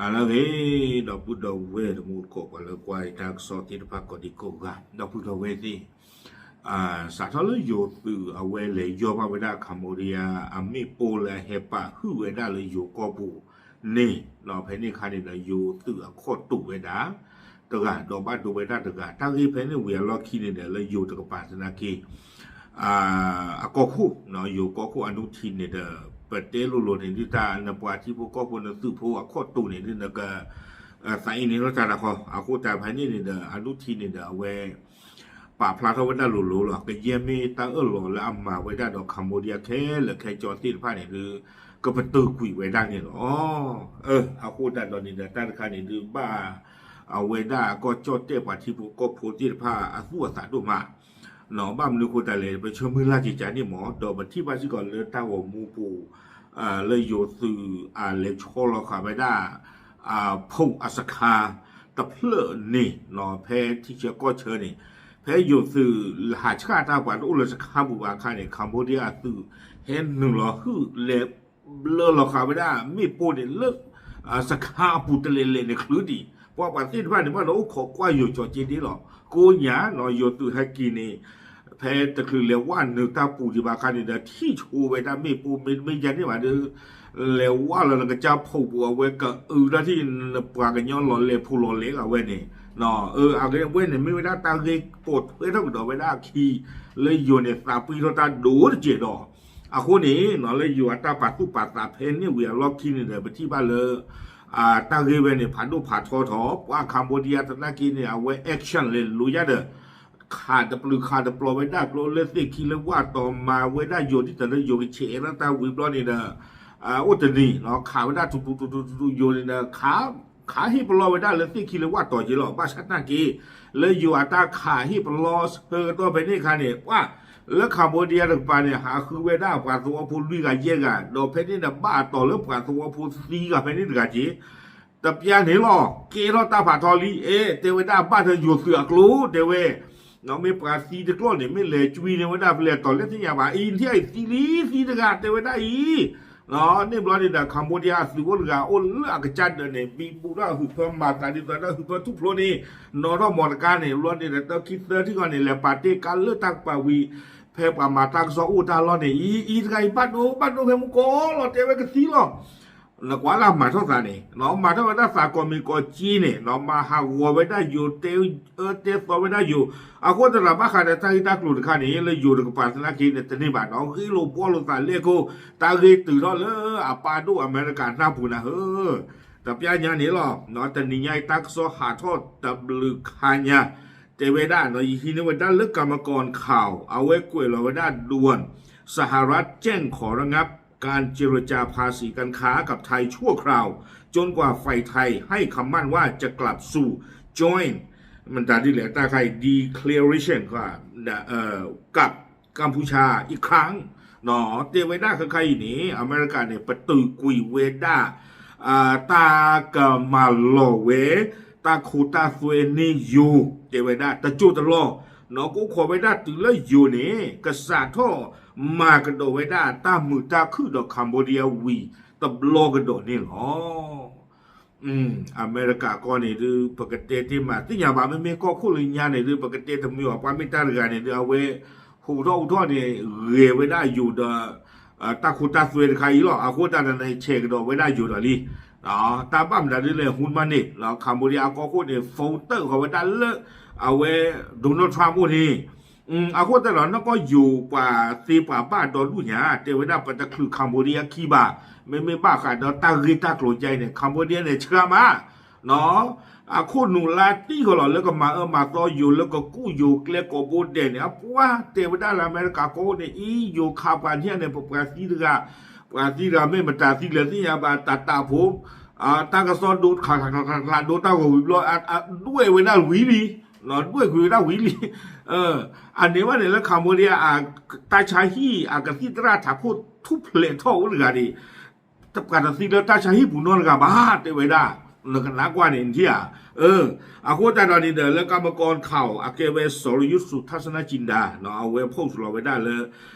အလၢဂ့ၤ ဒီပုၢ်ဒီဝဲၢ်တံၤသကိး ပှၤလၢကွၢ်တၢ်ကစီၣ်သ့ၣ်တဖၣ်ကိးဒံကိးဂၤ ဒီပုၢ်ဒီဝဲၢ်သ့ၣ်, စးထီၣ်လၢယိၤသုးအဝဲလဲၤယီၢ်ဘၣ်ဝဲဒၣ် Cambodia အမ့ၣ်ပိၢ်လၢအဟဲပာ်ဟုၣ်ဝဲဒၣ်လၢယိၤကီၢ်ပူၤန့ၣ်, ဖဲန့ၣ်အခါန့ၣ်ဒီး ယိၤသုးအခီၣ်တူာ်ဝဲဒၣ်တဂၤ ဒီးဘၣ်ဒိဝဲဒၣ်တဂၤ တၢ်ဂ့ၢ်ဖဲန့ၣ်ဝံၤအလီၢ်ခံန့ၣ်ဒီး လၢယိၤတကပၤသနာ်က့ အကီၢ်ခိၣ်, ယိၤကီၢ်ခိၣ်အနူထံန့ၣ်ဒီး ပတဲလိၤလိၤန့ၣ်ဒုး တၢ်နပှၤထံဖိကီၢ်ဖိနသုးဖိအခီၣ်တူာ်န့ၣ်ဒုး နကသးအံၤန့ၣ်လီၤတၢ်တခီ, အဃိတၢ်ဖဲန့ၣ်န့ၣ်ဒီး အနူထံန့ၣ်ဒီးအဝဲ ပာ်ဖျါထီၣ်ဝဲဒၣ်လိၤလိၤလီၤ. ကယဲၢ်မ့ၢ်တၢ်အၢၣ်လီၤလၢအမၤဝဲဒၣ်ဒီး Cambodia ခဲလၢာ်ခဲဆ့သ့ၣ်တဖၣ်န့ၣ်ဒုး ကပတုာ်ကွံာ်ဝဲဒၣ်န့ၣ်လီၤ. အဃိတၢ်ဒီးန့ၣ်ဒီး တၢ်တခါန့ၣ်ဒုးဘၣ် အဝဲဒၣ်ကီၢ်ကၠီၣ်တဲၣ်ပှၤထံဖိကီၢ်ဖိသ့ၣ်တဖၣ်အသူၣ်အသးဒိၣ်မး, ဘၣ်မနုၤအဃိတၢ်လဲၣ် ပဆၢမုၢ်လၢ်က့ၤကန့ၣ်မး ဒီးပထံၣ်ဘၣ်စ့ၢ်ကီးလၢတၢ်ဂီၤမူပူၤ လၢယိၤသုးအလဲၤဆီလီၤဃာ်ဝဲဒၣ် ဖိးအစခါတဖျၢၣ်န့ၣ် ဖဲထံဆၢကီၢ်ဆၢန့ၣ် ဖဲယိၤသုးဟးဆှၣ်တၢ်ပှၤတအိၣ်လၢစခါပူၤဘၣ်အခါန့ၣ် Cambodia အသုးဟဲနုာ်လီၤဟုၣ်လဲၤဘျၢလီၤဃာ်ဝဲဒၣ်မ့ၣ်ပိၢ်န့ၣ်လၢ စခါအပူၤတလဲၤလဲၤန့ၣ်ချုးဒံး ပှၤပှၤသ့ၣ်တဖၣ်န့ၣ် ဘၣ်ဒီးအိၣ်ခိးကွၢ်ယိၤကၠီၤက့ဒ့လီၤ. ကိးညါနီၤ ယိၤသုးဟဲက့ၤန့ၣ် ဖဲတချုးလဲၤဝဲနုာ်တၢ်ပူၤဒံးဘၣ်အခါန့ၣ်ဒီး ထံၣ်ဆိဝဲဒၣ်မ့ၣ်ပိၢ် မ့တမ့ၢ်ယါန့ၣ်ဘၣ်ဒီး လဲၤဝဲလီၤလၢကစၢ်ဖိးပူၤ အဝဲကအုဒၣ်ထံၣ်နပှၤကညီလီၤလဲၤဖိးလီၤလဲၤဂၤဝဲန့ၣ်, အဝဲန့ၣ်မ့ၢ်ဝဲဒၣ်တၢ်ဂ့ၢ်ပိာ်ထွဲထီၣ်ကဒီးဝဲဒၣ်အခံ လၢယိၤန့ၣ်သးပှံထီၣ်တၢ်ဒိၣ်တစဲးဒီး အဃိန့ၣ်နီၤ လၢယိၤအတၢ်ပာ်သူၣ်ပာ်သးဖဲန့ၣ်ဝံၤအလီၢ်ခံန့ၣ်ဒီး ပထံၣ်ဘၣ်လၢ တၢ်ဂ့ၢ်ဝဲန့ၣ် ဖးဒိၣ်ဖးထီထီၣ် ပှၤ Cambodia သနာ်က့န့ၣ် အဝဲ action လဲၤလိၤယါဒီး ခးတပျုာ်ခးတပျီၤဝဲဒၣ်ကျိလၢသ့ၣ်ခံလၢဝၣ်တီၤ မၤဝဲဒၣ်ယိၤဒ်သိးလၢယိၤကဆဲးအဲၣ်လီၤတၢ်ဝံၤဘျီန့ၣ်ဒီး အိၣ်တနံၤနီၤ ခးဝဲဒၣ်ထူထူထူထူထူယိၤန့ၣ်ဒီး ခး ခးဟ့ၣ်ပလီၢ်ဝဲဒၣ်လၢသ့ၣ်ခံလၢဝၣ်တီၤက့လီၤ. ဘၣ်ဆၣ်သနာ်က့ လၢယိၤအတၢ်ခးဟ့ၣ်ပလီၢ်ဆၢကတီၢ်ဖဲန့ၣ်အခါန့ၣ် ပှၤ လၢ Cambodia တကပၤန့ၣ် ဟးဃုဝဲဒၣ်ပှၤသဝီဖိလွံၢ်ဂၤယဲၢ်ဂၤ ဒီးဖဲန့ၣ်ဒီးဘၣ်အတီၤလၢပှၤသဝီဖိသံဂၤဖဲန့ၣ်တဂၤက့ တပျၢ်န့ၣ်လီၤ ကဲထီၣ်တၢ်ဖးထီလံ အဲ တဲဝဲဒၣ်ဘၣ်ဒီးယိၤသုးအကျိၤ တဲဝဲ မ့ၢ်ပှၤသံတကျီၢ်န့ၣ် မ့ၢ်လဲၤကွံန့ၢ်ဝဲဒၣ်ဖဲလဲၣ်တီၤလဲၣ်သ့ၣ်ညါဘၣ် အံၤထံၣ်အံၤသံလံသံတဂၤတဲဝဲဒၣ်အံၤ န့ၣ်ဘျီန့ၣ်ဒီး Cambodia အသုးအိၣ်တဂၤအိၣ်လၢအကစၢ်ဒၢးန့ၣ် ဘံဘူၣ်ထီၣ်ဟုးဖၢမၤသးဒ်သိးဒီးဟုးဖၢထူၣ်ဖျိန့ၣ် နီၣ်ထီၣ်မီတကါန့ၣ် ဘျီန့ၣ်ဒီး တၢ်ခံသၢထံၣ်ဂီၢ်န့ၣ် လဲၤပာ်တ့ၢ်ကါလၢတၢ်ကပၤဝံၤ ဖဲပှၤမၤတၢ်ကစီၣ်အိၣ်တၢ်လီၢ်န့ၣ် အံၤ အံၤတဂၤအံၤဘၣ်ဒိဘၣ်ဒိဖဲမူကီလီၤ တဲဝဲကသံလီၤ နကွၢ်လၢမၤထီၣ်သးန့ၣ် မၤထီၣ်ဝဲဒၣ်သးကိးမံၤကိးက့န့ၣ် မၤဟးဂီၤဝဲဒၣ်ယိၤတဲအၢတဲသီဝဲဒၣ်ယိၤ အဃိသတးဒီးဘၣ်ဃးဒီးတၢ်ဂ့ၢ်တၢ်ကျိၤတခါန့ၣ် လၢယိၤတကပၤသနာ်က့န့ၣ် တန့ၢ်ဘၣ်နီၤ ဂ့ၢ်လိာ်ဘှီလိာ်သးလဲၢ်ခိၣ် တၢ်ဂ့ၢ်တုၤထီၣ်လၢအပၢ်ဒိၣ်အမဲရကၤနၢ်ပူၤနၤဧၢ တပျၢ်ညါန့ၣ်လီၤ တနံၤညါအံၤတၢ်ကစီၣ်ဟးထီၣ်တဘျုးခါညါ တဲဝဲဒၣ်နီၤ ယဟံးန့ၢ်ဝဲဒၣ်လၢ กรรมกร ข่าว အဝဲကွဲးလီၤဝဲဒၣ် ด่วนสหรัฐ แจ้งขอระงับการเจรจาภาษีการค้ากับไทยชั่วคราวจนกว่าฝ่ายไทยให้คำมั่นว่าจะกลับสู่ joint မတၤဒ်လဲၣ် တၢ်ခါအံၤ declaration กับกัมพูชาอีกครั้ง တဲဝဲဒၣ်ခဲခါအံၤန့ၣ် အမဲရကၤန့ၣ် ပတုာ်ကွံာ်ဝဲဒၣ် တၢ်ကမၤလီၤဝဲ တၢ်ခိတၢ်သွဲန့ၢ်ယိၤ တဲဝဲဒၣ်တစိၢ်တလီၢ် နီၢ်ကအိၣ်ခိးဝဲဒၣ်တုၤလၢယိၤန့ၣ် ကစးထီၣ်မၤကဒီးဝဲဒၣ်တၢ်မုာ်တၢ်ခုၣ်ဒီး Cambodia ဝံၤတဘျီကဒီးန့ၣ်လီၤ. အမဲရကၤကီၢ်န့ၣ်ဒုး ပကတဲတ့ၢ်မး သ့ၣ်ညါဘၣ် မ့မ့ၢ်ကီၢ်ခိၣ်လၢညါန့ၣ်ဒုး ပကတဲတမုာ်အီၤ ပှၤမ့ၢ်တၢ်တဂၤန့ၣ်ဒုး အဝဲ ဟူးထီၣ်ဟူးထီၣ်န့ၣ် ဂဲၤဝဲဒၣ်ယိၤဒီး တၢ်ခိတၢ်သွဲတခါအံၤလီၤ. အဃိသတးဒီးန့ၣ် ဆဲးကဒီးဝဲဒၣ်ယိၤဒီးလံ တၢ်ဘၣ်မတၤဒ်လဲၣ် ဟူမးန့ၣ် Cambodia အကီၢ်ခိၣ်န့ၣ် phone တၢၣ်ဃီၤဝဲဒၣ်လၢ အဝဲ Donald Trump အိၣ်န့ၣ် အဃိသတးဒီး နီၢ်ကီၢ်ယိၤပှၤသ့ပှၤဘၣ်ဒီဒူၣ်ညါ တဲဝဲဒၣ်ပတချုး Cambodia ခံဘၣ် မ့မ့ၢ်ဘၣ်ဃးဒီးတၢ်ဂ့ၢ်တၢ်ကျိၤကါအံၤန့ၣ် Cambodia န့ၣ် ဆှၢမး အခိၣ်နူာ်လါတံၢ်ဃီလီၤ လၢကမၤအၢမၤသီယိၤ လၢကကူၣ်ယိၤကျဲကိးဘိဒဲးန့ၣ် အပှၤတဲဝဲဒၣ်လၢအမဲရကၤကီၢ်န့ၣ် အံၤယိၤခးပှၤန့ၣ်န့ၣ် ပပှၤသံတဂၤ ပှၤသံတဂၤမ့ၢ်မတၤသံလဲၣ်သ့ၣ်ညါဘၣ် တၢ်တၢ်ဖိ တၢ်ကစီၣ်ဒိ ခးခးခးခးဒိတၢ်ဂီၤဝံၤဘျီ ဒွဲၣ်ဝဲဒၣ်ဝံၤလံ ဒွဲၣ်ကွံာ်ဝဲဒၣ်ဝံၤလံ အန့ၣ်ဘၣ်န့ၣ်လၢ Cambodia အတၢ်ဆါဟံၣ် အကသံၣ်သရၣ်ထးခိၣ်ထူၣ်ဖျဲးထီၣ်အိၣ်တဂၤန့ၣ် တပှၤတသံလၢတၢ်ဆါဟံၣ်ပူၤနီတဂၤဘၣ် တဲဝဲဒၣ် နကနၣ်ကွၢ်န့ၣ် နထံၣ်ဧါ. အဃိသတးဒီးန့ၣ်ဒီး လၢကမၤကီခး အကဲဝဲ စီၤရယူး ထူး ထၣ်စနၢ်ကၠံဒါ အဝဲ post လီၤဝဲဒၣ်လၢ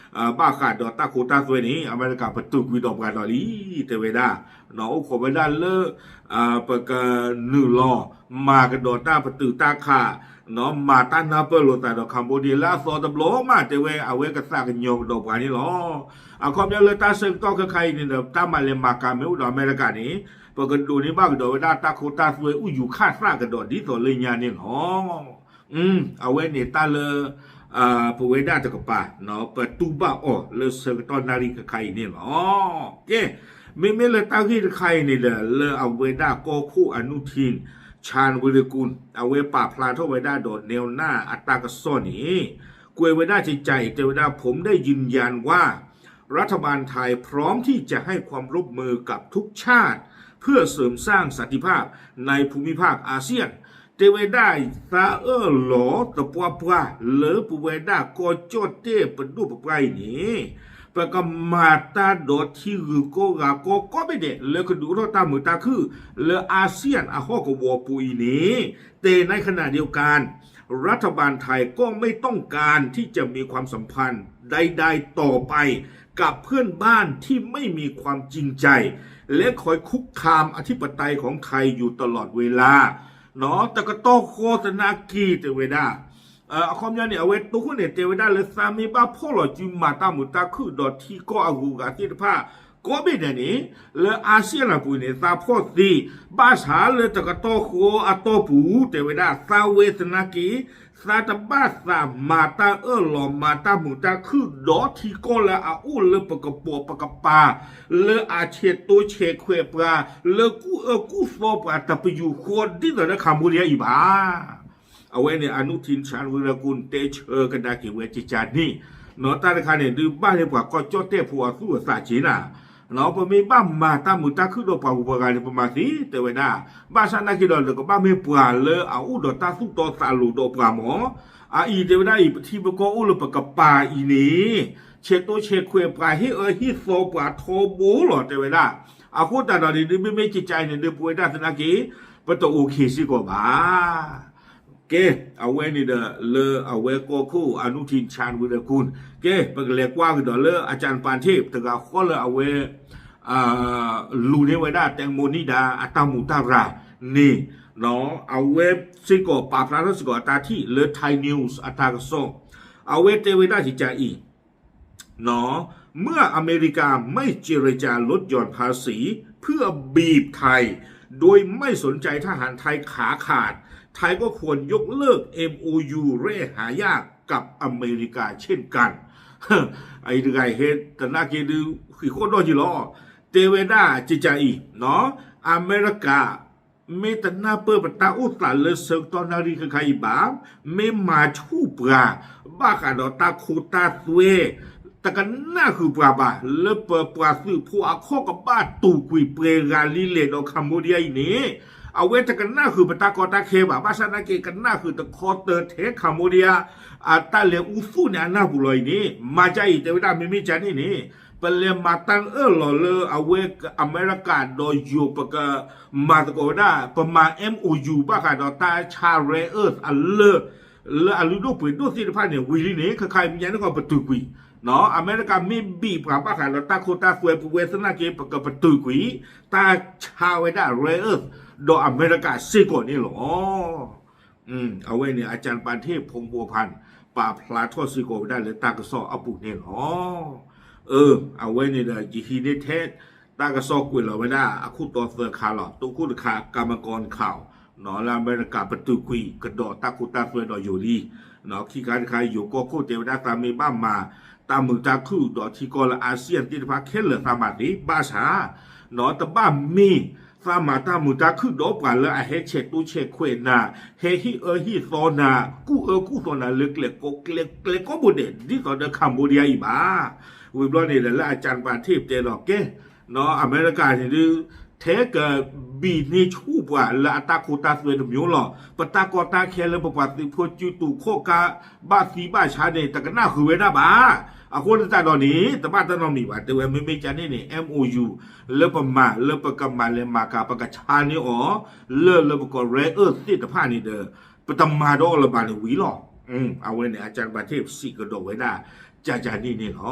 ဘၣ်ဃးဒီးတၢ်ခိတၢ်သွဲန့ၣ် အမဲရကၤပတုာ်ကွံာ်ဒီးပှၤဒီးလံ တဲဝဲဒၣ်, အိၣ်ခိးဝဲဒၣ်လၢ ပကနုာ်လီၤ မၤကဒီးတၢ်ပတုာ်တၢ်ခး မၤတၢ်နၢ်ပၢၢ်လိာ်သးဒီး Cambodia လၢအသီတဘျီမး တဲဝဲ အဝဲကသးကညီၤကဒီးပှၤန့ၣ်လီၤ. အခီပညီလၢတၢ်ဆၢကတီၢ်ခဲခါအံၤန့ၣ်ဒီး တၢ်မၤလဲၤမၤကၤမ့ၢ်အိၣ်ဒီးအမဲရကၤန့ၣ် ပကဒိးန့ၢ်ဘၣ်ကဒီးဝဲဒၣ်တၢ်ခိတၢ်သွဲ အူယူၤခးသၣ်ကဒီးဒ်သိးလၢညါန့ၣ်လီၤ. အဝဲန့ၣ်တၢ်လၢ ပဝဲဒၣ်တကပၤ ပတူၢ်ဘၣ်အီၤလၢဆၢကတီၢ်နၣ်ရံၣ်ခဲခါအံၤန့ၣ်လီၤ. ကဲ, မ့မ့ၢ်လၢတၢ်ဂ့ၢ်တခါအံၤန့ၣ်ဒီး လၢအဝဲဒၣ်ကီၢ်ခိၣ် အနုထံၣ် Chan Virukul အဝဲပာ်ဖျါထီၣ်ဝဲဒၣ်ဒီး နဲဝ်နၢ်အတၢ်ကစီၣ်န့ၣ် ကွဲးဝဲဒၣ်ကကးအံၤ တဲဝဲဒၣ် ผมได้ยืนยันว่า รัฐบาลไทยพร้อมที่จะให้ความร่วมมือกับทุกชาติ เพื่อเสริมสร้างสันติภาพในภูมิภาคอาเซียน တဲဝဲဒၣ် သးအၢၣ်လီၤသပှၢ်ပှၢ် လၢပဝဲဒၣ်ကီၢ်ကၠီၣ်တဲၣ်ပဒိၣ်ပပှၢ်အံၤန့ၣ် ပကမၤတၢ်ဒီးထံဂုၤကီၢ်ဂၤကီၢ်ကိးဘ့ၣ်ဒဲး လၢကဒုးအိၣ်ထီၣ်တၢ်မုာ်တၢ်ခုၣ် လၢ อาเซียน အဟီၣ်ကဝီၤပူၤအံၤန့ၣ် แต่ในขณะเดียวกัน รัฐบาลไทยก็ไม่ต้องการที่จะมีความสัมพันธ์ใดๆต่อไปกับเพื่อนบ้านที่ไม่มีความจริงใจ และคอยคุกคามอธิปไตยของไทยอยู่ตลอดเวลา တကတီၢ်ဃီသနာ်က့ တဲဝဲဒၣ် အခီပညီန့ၣ် အဝဲတိခိၣ်န့ၣ် တဲဝဲဒၣ်လၢ သးမ့ၢ်ဘၣ်ဖီၣ်လီၤစုမၤတၢ်မုာ်တၢ်ခုၣ်ဒီးထံကီၢ်အဂုၤအဂၤသ့ၣ်တဖၣ် ကိးဘ့ၣ်ဒဲးန့ၣ် လၢ อาเซียน အပူၤန့ၣ် သးဖီၣ်သ့, ဘၣ်ဆၣ်လၢတကတီၢ်ဃီအတီၢ်ပူၤ တဲဝဲဒၣ် သးဝဲသနာ်က့ သးတဘၣ်သးမၤတၢ်အၢၣ်လီၤ မၤတၢ်မုာ်တၢ်ခုၣ်ဒီးထံကီၢ်လၢအအိၣ်လၢပကပိာ်ပကပၤ လၢအဆဲးတိဆဲးခွဲးပှၤ လၢကူၣ်အၢကူၣ်သီပှၤတပယူာ်ဃီဒ်သိးလၢ Cambodia အံၤဘၣ်. အဝဲန့ၣ် အနုထံၣ် Chan Virukul တဲဆၢကဒါက့ၤဝဲကကးန့ၣ်, တၢ်တခါန့ၣ် ဒုးဘၣ်န့ၢ်ပှၤကီၢ်ကၠီၣ်တဲၣ်ဖိအသူၣ်အသးက့ၤနၤ ပမ့ၢ်ဘၣ်မၤတၢ်မုာ်တၢ်ခုၣ်ဒီးပှၤဂုၤပှၤဂၤန့ၣ် ပမၤသ့ တဲဝဲဒၣ်, ဘၣ်ဆၣ်သနာ်က့ဒီး နကဘၣ်မ့ၢ်ပှၤလၢအအိၣ်ဒီးတၢ်သူၣ်တီသးလိၤဒီးပှၤမၢ်, အအံၤတဲဝဲဒၣ်အံၤ ပထံပကီၢ်အိၣ်လၢပကပၤအံၤန့ၣ် ဆဲးတိဆဲးခွဲးပှၤ ဟ့ၣ်အၢဟ့ၣ်သီပှၤထီဘိလီၤ တဲဝဲဒၣ်, အဃိသတးဒီးန့ၣ် ဒုးမ့မ့ၢ်ကကးအံၤန့ၣ် ဒုးပဝဲဒၣ်သနာ်က့ ပတအိၣ်ခ့စ့ၢ်ကီးဘၣ်. ကဲ, အဝဲန့ၣ်ဒီး လၢအဝဲကီၢ်ခိၣ် အနုထံၣ် Chan Virukul, ကဲ ပကလဲၤကွၢ်ကဒီးလၢ အကၠၣ်ပၤထ့ၣ် တဂၤဃီလၢအဝဲ လူၤန့ၢ်ဝဲဒၣ် တဲမိၣ်နံၣ်ဒါ အတၢ်မူးတၢ်ရၤန့ၣ်, အဝဲစ့ၢ်ကီးပာ်ဖျါထီၣ်စ့ၢ်ကီးအတၢ်ထံၣ်လၢ Thai News အတၢ်ကစီၣ်, အဝဲတဲဝဲဒၣ်ကကးအံၤ เมื่ออเมริกาไม่เจรจาลดหย่อนภาษีเพื่อบีบไทย โดยไม่สนใจทหารไทยขาขาด ไทยก็ควรยกเลิก เอ็ม โอ ยู แร่หายากกับอเมริกาเช่นกัน အံၤတဂၤဟဲ သနာ်က့ဒုး ဃံးဃီၣ်ဒီးယံၤလီၤ. တဲဝဲဒၣ်ကကးအံၤ, အမဲရကၤ မ့ၢ်တနၢ်ပၢၢ်ပတၢ်အိၣ်သးလၢဆၢကတီၢ်နၣ်ရံၣ်ခဲခါအံၤဘၣ်, မ့ၢ်မၤဆူၣ်ပှၤ ဘၣ်ဃးဒီးတၢ်ခိတၢ်သွဲ, တကနၣ်ဃုာ်ပှၤဘၣ် လၢပပှၤသုးဖိအခီၣ်ကဘၣ်တူာ်ကွံာ်ပှဲၤဂၤလံလဲၣ်ဒီး Cambodia အံၤန့ၣ်, အဝဲတကနၣ်ဃုာ်ပတၢ်ကီတၢ်ခဲဘၣ်, ဘၣ်ဆၣ်သနာ်က့ ကနၣ်ဃုာ်တခီတၢထဲ Cambodia အတၢ်လဲၤအူသူၣ်န့ၣ်အနၢ်ပူၤလီၤအံၤန့ၣ်, မၤကါအံၤတဲဝဲဒၣ် မ့မ့ၢ်ကါန့ၣ်န့ၣ် ပလဲၤမၤတၢ်အၢၣ်လီၤလၢအဝဲအမဲရကၤဒီးယိၤ ပကမၤသကိးဝဲဒၣ် ပမၤ MOU ဘၣ်ဃးဒီးတၢ်ဆါ rare earth အလၢ လၢအလုၢ်ဒိၣ်ပှ့ၤဒိၣ်သ့ၣ်တဖၣ်န့ၣ် ဝံၤလံန့ၣ် ခဲခါအံၤမ့ၢ်ညါန့ၣ်ကီးပတုာ်ကွံာ်, အမဲရကၤမ့ၢ်ဘံၣ်ပှၤဘၣ်ဃးဒီးတၢ်ခိတၢ်သွဲ ပဝဲသနာ်က့ ပကပတုာ်ကွံာ် တၢ်ဆါဝဲဒၣ် rare earth ဒီးအမဲရကၤစ့ၢ်ကီးန့ၣ်လီၤ. အဝဲန့ၣ် อาจารย์ปานเทพ พงษ์พัวพันธ์ ပာ်ဖျါထီၣ်စ့ၢ်ကီးဝဲဒၣ်လၢတၢ်ကစီၣ်အပူၤန့ၣ်လီၤ. အဝဲန့ၣ်ဒီး ယဟံးန့ၢ်ထဲ တၢ်ကစီၣ်ကွဲးလီၤဝဲဒၣ် အခိၣ်တီသၢခါလီၤ. တခိၣ်တခါ ကမၤကီခး လၢအမဲရကၤပတုာ်ကွံာ်ကဒီးတၢ်ခိတၢ်သွဲဒီးယိၤလံ. ခံခါတခါ ယိၤကီၢ်ခိၣ်တဲဝဲဒၣ် သးမ့ၢ်ဘၣ်မၤတၢ်မုာ်တၢ်ခုၣ်ဒီးထံကီၢ်လၢ อาเซียน သ့ၣ်တဖၣ်ခဲလၢာ် သးမၤသ့ ဘၣ်ဆၣ် တဘၣ်မ့ၢ်သးမၤတၢ်မုာ်တၢ်ခုၣ်ဒီးပှၤလၢအဟဲဆဲးတိဆဲးခွဲးနၤ, ဟဲဟ့ၣ်အၢဟ့ၣ်သီနၤ, ကူၣ်အၢကူၣ်သီနၤလၢကျဲ ကျဲကိးဘိဒဲး ဒ်သိးဒီး Cambodia အံၤဘၣ်. ဝံၤဘျီန့ၣ်ဒီး လၢအကၠၣ်ပၤထ့ၣ်တဲလီၤ ကဲ အမဲရကၤန့ၣ်ဒုး ထဲကဘံၣ်န့ၢ်ဆူၣ်ပှၤလၢအတၢ်ခိတၢ်သွဲတမံၤလီၤ. ပတၢ်ကီတၢ်ခဲလၢ ပပှၤသုးဖိစုတူာ်ခီၣ်ကါ ဘၣ်သံဘၣ်ဆါန့ၣ် တကနၣ်ဃုာ်ဝဲဒၣ်ဘၣ်. အဃိသတးဒီးန့ၣ် တဘၣ်တၢ်နီတမံၤဘၣ် တဲဝဲမ့မ့ၢ်ကန့ၣ်န့ၣ် MOU လၢပမၤလၢပကမၤလဲၤမၤကၤ ပကဆါန့ၢ်အီၤ လၢလၢပကီၢ် rare earth သ့ၣ်တဖၣ်န့ၣ်ဒီး ပတမၤဒီးအီၤလၢၤဘၣ်န့ၣ်ဝံၤလီၤ. အဝဲန့ၣ် အကၢ်တဘၣ်ထ့ၣ်စံးကဒီးဝဲဒၣ် ကကန့ၣ်န့ၣ်လီၤ.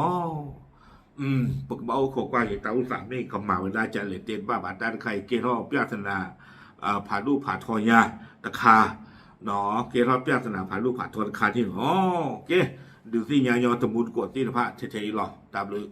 ပကဘၣ်အိၣ်ခိးကွၢ်က့ၤ တၢ်အိၣ်သးမ့ၢ်ကမၤဝဲဒၣ်ကလဲၣ် တဲတဘၣ်ဘၣ် တၢ်တခါအံၤ ကဲထီၣ်ပြဿနာ ဖးဒိၣ်ဖးထီညါတခါ, ကဲထီၣ်ပြဿနာဖးဒိၣ်ဖးထီတခါန့ၣ်လီၤ. ကဲ ဒုးသ့ၣ်ညါညီတမူတကိးသ့ၣ်တဖၣ်ထဲထဲအံၤလီၤ. တၢ်ဘျုး